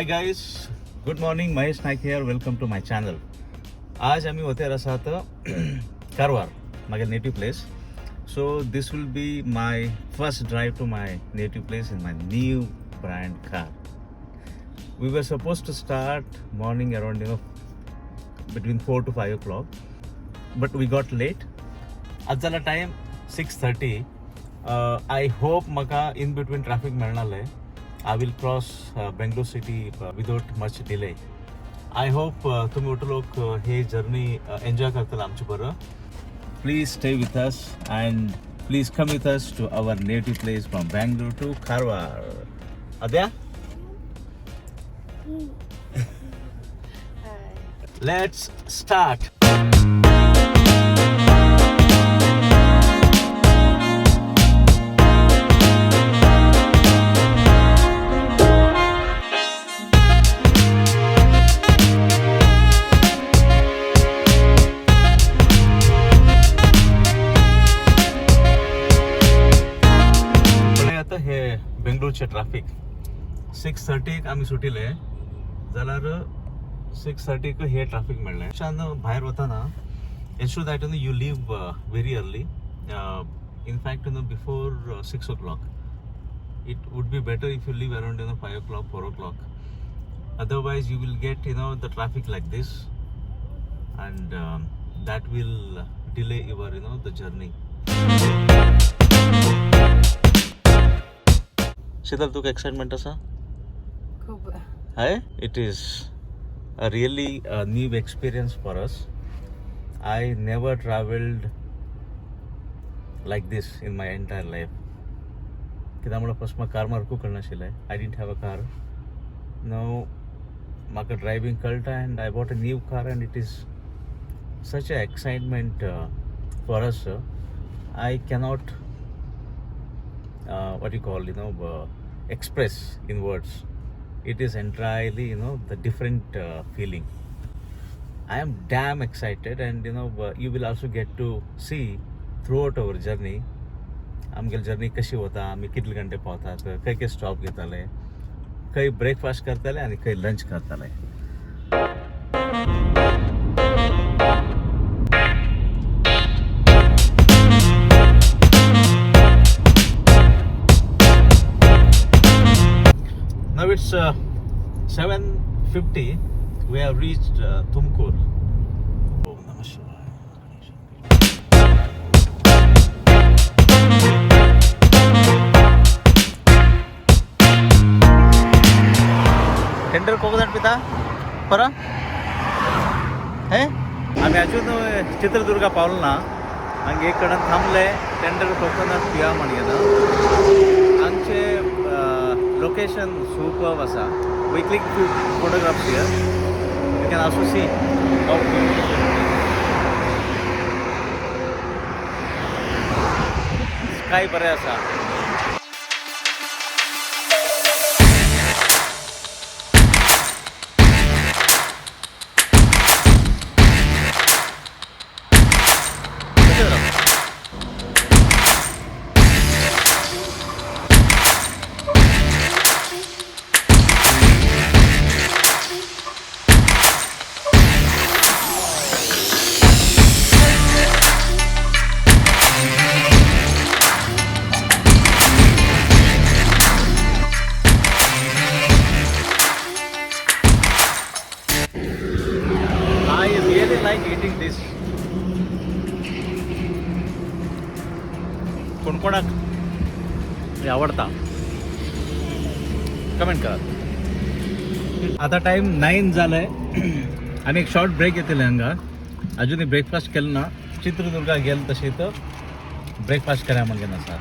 Guys, good morning. Mahesh Naik here. Welcome to my channel. आज आमी वतेर आसात कारवार, म्हागे native place. So this will be my first drive to my native place in my new brand car. We were suppose to start morning around between 4 to 5 o'clock, but we got late. आज जाला time 6:30. I hope म्हाका in between traffic मेळनाले. I will cross Bangalore city without much delay. I hope तुमी auto लोक हे journey enjoy करतले आमचे बरोबर. Please stay with us and please come with us to our native place from Bangalore to Karwar. Adya, let's start. पळय आतां हे बेंगलोरचे traffic. 6:30 आमी सुटिले जाल्यार 6:30 हे ट्राफीक मेळ्ळें. च्यान भायर वतना ensure that you leave very early. In fact before 6 o'clock. It would be better if you leave around 5 o'clock, 4 o'clock. Otherwise you will get the traffic like this, and that will delay your the journey. Sheetal, तुका excitement आसा? खूप. Hi, it is a really new experience for us. I never travelled like this in my entire life. कित्याक म्हणल्यार first म्हाका car मारकूय कळनाशिल्लें. I didn't have a car. Now म्हाका driving कळटा and I bought a new car, and it is such a excitement for us. I cannot what you call express in words. It is entirely the different feeling. I am damn excited, and you will also get to see throughout our journey. आमगेली journey कशी वता, आमी कितले घंटे पावतात, खंय खंय stop घेताले, खंय ब्रेकफास्ट करताले आनी खंय लंच करताले. Now it's 7:50. We have reached Tumkur. Om Namah Shivaya. Tender coconut पिता परा हे. आम्ही अजून चित्रदुर्गा पावलो ना. हांगा एक कडेन थांबले, टेंडर कोकोनट पिया म्हणून. हांगचे लोकेशन सुपर आसा. We click few photographs here. You can also see how beautiful it is. Sky बरें आसा. कशें जालां? I really like eating this. कोण कोणाक हे आवडता कमेंट करा. आता टाइम 9 झालाय. आम्ही एक शॉर्ट ब्रेक घेतले हांगा. अजूनही ब्रेकफास्ट केलं ना. चित्रदुर्गा गेल तशी तर ब्रेकफास्ट करा म्हणजे नसा.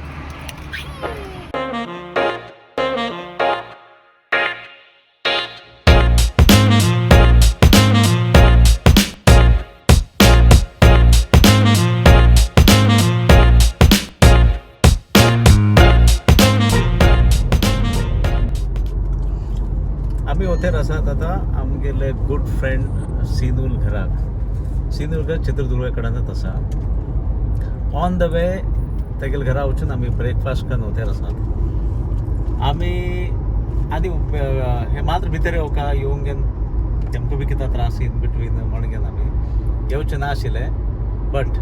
आमी वतेर आसात आतां आमगेले गुड फ्रेंड सिनूल घराक. सिनूल घर चित्रदुर्गा कडेनच आसा. ऑन the way तेगेले घरा वचून आमी ब्रेकफास्ट करून वतेर आसात. आमी आनी हे मात्र भितर येवका येवंक घेवन तेमकां बी कितें त्रास इन बिटवीन म्हणून घेवन आमी येवचें ना आशिल्लें, but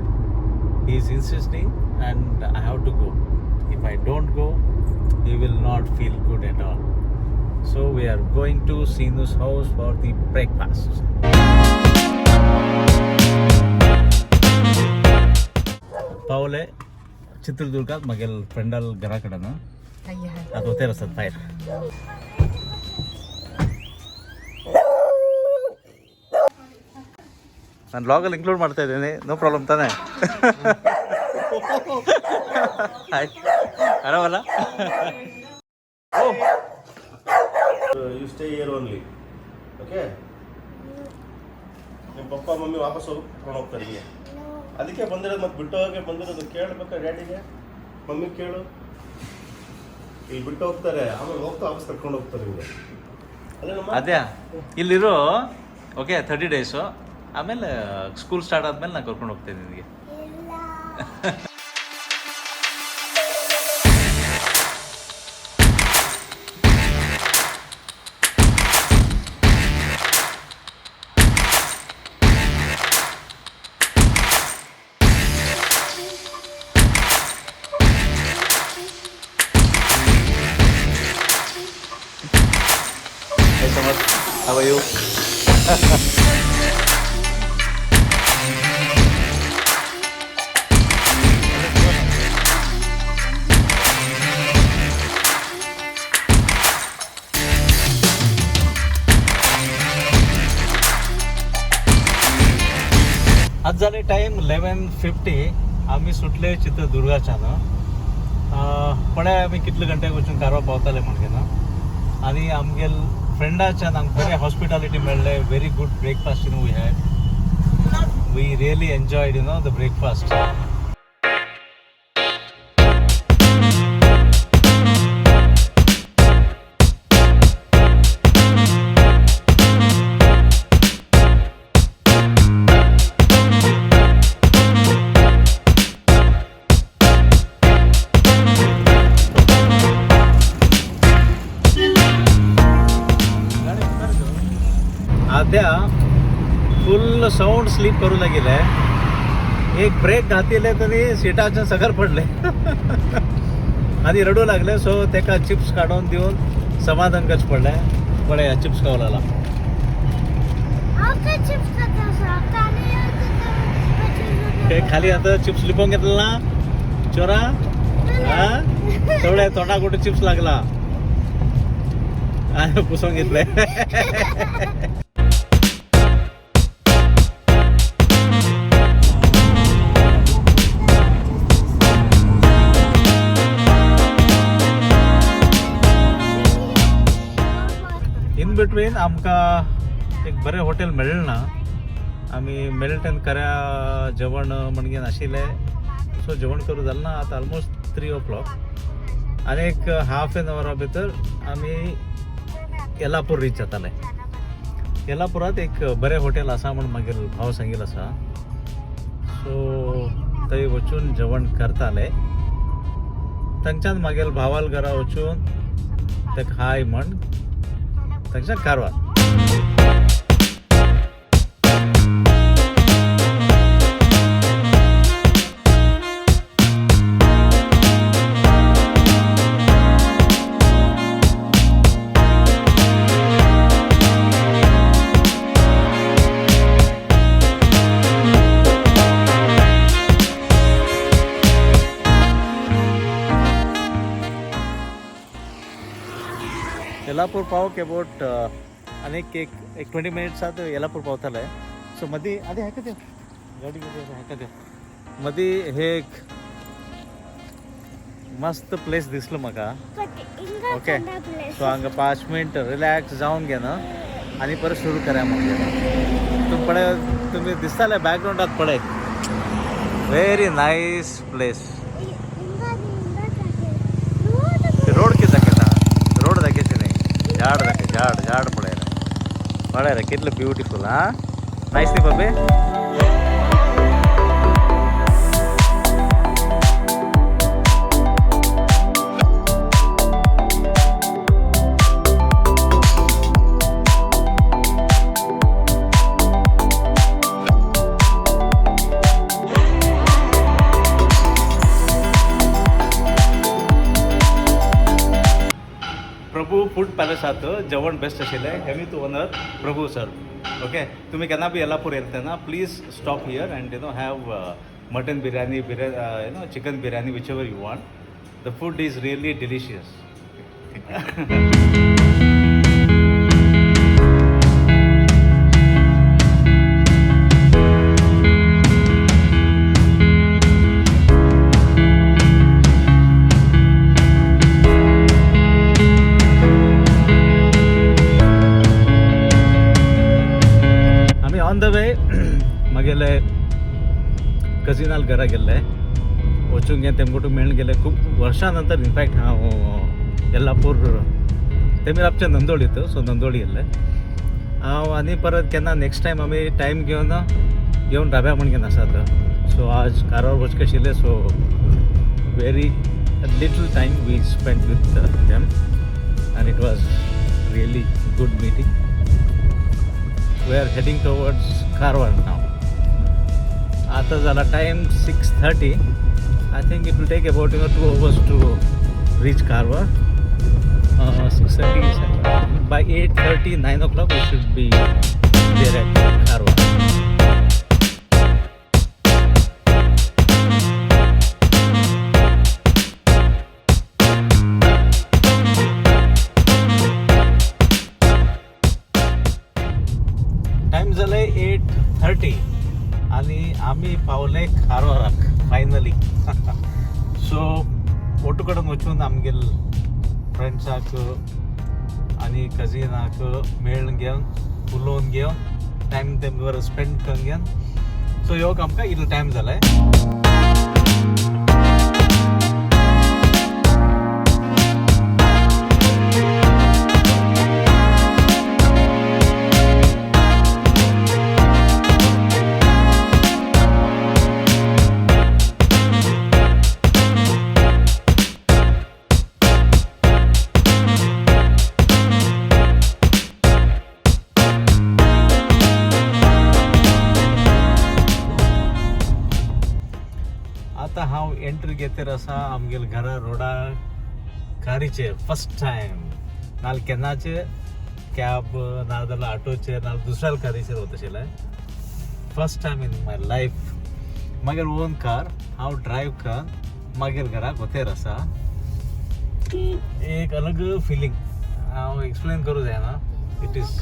he is insisting and I have to go. If I don't go he will not feel good at all. So we are going to Sinu's house for the breakfast. पावले चित्रदुर्गात मागेल फ्रेंडाल घरा कडेन. आतां वतेर आसात भायर. ನಾನು ಬ್ಲಾಗಲ್ಲಿ ಇನ್ಕ್ಲೂಡ್ ಮಾಡ್ತಾ ಇದ್ದೀನಿ, ನೋ ಪ್ರಾಬ್ಲಮ್ ತಾನೇ? ಆಯ್ತು, ಆರಾಮಲ್ಲ? You stay here only, okay? ನಿಮ್ಮ ಪಪ್ಪ ಮಮ್ಮಿ ವಾಪಸ್ ಹೋಗಿ ಕರ್ಕೊಂಡು ಹೋಗ್ತಾರೆ ಹಿಂಗೆ. ಅದಕ್ಕೆ ಬಂದಿರೋದು, ಮತ್ತೆ ಬಿಟ್ಟು ಹೋಗಕ್ಕೆ ಬಂದಿರೋದು. ಕೇಳಬೇಕಾ ಡ್ಯಾಡಿಗೆ? ಮಮ್ಮಿ ಕೇಳು. ಇಲ್ಲಿ ಬಿಟ್ಟು ಹೋಗ್ತಾರೆ, ಆಮೇಲೆ ಹೋಗ್ತಾ ವಾಪಸ್ ಕರ್ಕೊಂಡು ಹೋಗ್ತಾರೆ ಹಿಂಗೆ ಅಲ್ಲ? ಅದೇ ಇಲ್ಲಿರೋ, ಓಕೆ, 30 ಡೇಸು. ಆಮೇಲೆ ಸ್ಕೂಲ್ ಸ್ಟಾರ್ಟ್ ಆದ್ಮೇಲೆ ನಾನು ಕರ್ಕೊಂಡು ಹೋಗ್ತೇನೆ ನಿನಗೆ. Hey Samarth, how are you? आज जाले टायम 11:50. आमी सुटले चित्रदुर्गाच्यान. पळय आमी कितले घंट्याक वचून कारवार पावताले म्हणगे ना. आनी आमगेल फ्रेंडाच्यान आमकां बरें हॉस्पिटॅलिटी मेळ्ळें. Very good breakfast in we had. We really enjoyed the breakfast. आद्या फुल साऊंड स्लीप करू लागिल्ले. एक ब्रेक घातिल्ले तरी सिटाच्या सगर पडले आनी रडू लागले. सो तेका चिप्स काडून दिवन समाधान करचें पडलें. पळय, चिप्स खावला. ते खाली आता चिप्स लिपोवन घेतला ना चोरा. हा, तेवढ्या तोंडाक कुठे चिप्स लागला आणि पुसून घेतले. इन बिटवीन आमकां एक बरें हॉटेल मेळ्ळें ना. आमी मेल्टन कऱ्या जेवण म्हणजे नाशिल्लें, सो जेवण करूं जालें ना. आतां ऑलमोस्ट 3 o'clock आनी एक हाफ एन आवरा भितर आमी येलापूर रीच जाताले. येलापुरात एक बरें हॉटेल आसा म्हूण मागीर भाव सांगिल्लो आसा. सो थंय वचून जेवण करताले. थंयच्यान मागीर भावाल घरा वचून ताका हाय म्हण थंयच्यान कारवार. येलापूर पावक अबाउट आनीक एक एक 20 मिनिट्सात येलापूर पावताले. सो मदीं आदी हाका देव गाडी हाका देव मदीं हे एक मस्त प्लेस दिसलो म्हाका. ओके, सो हांगा 5 मिनट रिलॅक्स जावन घेना आनी परत सुरू करा. मागीर तुमी पळय, तुमी दिसताले बॅकग्रावंडात पळय, व्हेरी नायस प्लेस. रोड कितें दाखयता? रोड दाखयचे न्ही, झाड दाखय. झाड झाड पळय रे, पळय रे, कितलें ब्युटिफूल. हा, नायस न्ही बाबे? फूड पॅलेस आहात, जेवण बेस्ट आशिल्लें. हेमी तूं ओनर प्रभू सर. ओके, तुमी केन्ना बी येल्लापूर येता तेन्ना please stop here and have mutton biryani, chicken biryani, whichever you want. The food is really delicious. आमी ऑन the way मागेले कजिनाल घरा गेल्ले, वचूंक गे तेमकोटू मेळून गेले खूब वर्सां नंतर. इनफॅक्ट हांव येल्लापूर तेमी राबचे नंदोळीत, सो नंदोळी गेल्ले हांव. आनी परत केन्ना नेक्स्ट टायम आमी टायम घेवन येवन राब्या म्हण घेवन आसात. सो आज कारवार वचके आशिल्ले, so very little time we spend with them and it was really good meeting. We are heading towards Karwar now. आता झाला time 6:30. I think it will take about 2 hours to reach Karwar. 6:30, by 8:30, 9 o'clock we should be there at Karwar. Time जाले 8:30 आनी आमी पावले कारवाराक finally. So ओटू कडेन वचून आमगेल फ्रेंड्साक आनी कजिनाक मेळून घेवन उलोवन घेवन टायम ते बरो स्पेंड करून घेवन सो येवक आमकां इतलो टायम जालाय. आता हांव एंट्री घेतर आसा आमगेले घरा रोडा कारीचेर फर्स्ट टायम. नाल केन्नाचे कॅब नाजाल्यार ऑटोचेर नाल्यार दुसऱ्या कारीचेर वता आशिल्लें. First time in my life मागीर ओन कार हांव ड्रायव कर मागीर घराक वतेर आसा. एक अलग फिलींग, हांव एक्सप्लेन करूं जायना. It is,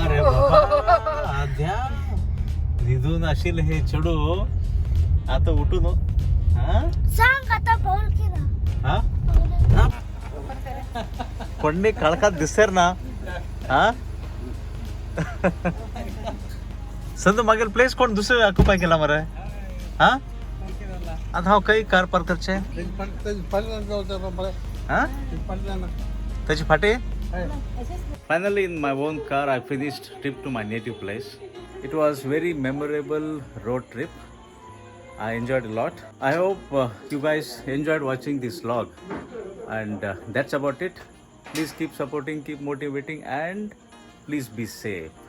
अरे बाबा, आद्या न्हिदून आशिल्लें हे चेडूं आता उठून हा. सांग आता, पाऊल केला. हा हा. कोणी काळखात दिसर ना. हा संतू, मागीर प्लेस कोण दुसरे ऑक्युपाय केला मरे. हा, आता हांव खंय कार पार्क करचे? हा, त्याची फाटी. Finally, in my own car, I finished trip to my native place. It was very memorable road trip. I enjoyed a lot. I hope you guys enjoyed watching this vlog. And that's about it. Please keep supporting, keep motivating, and please be safe.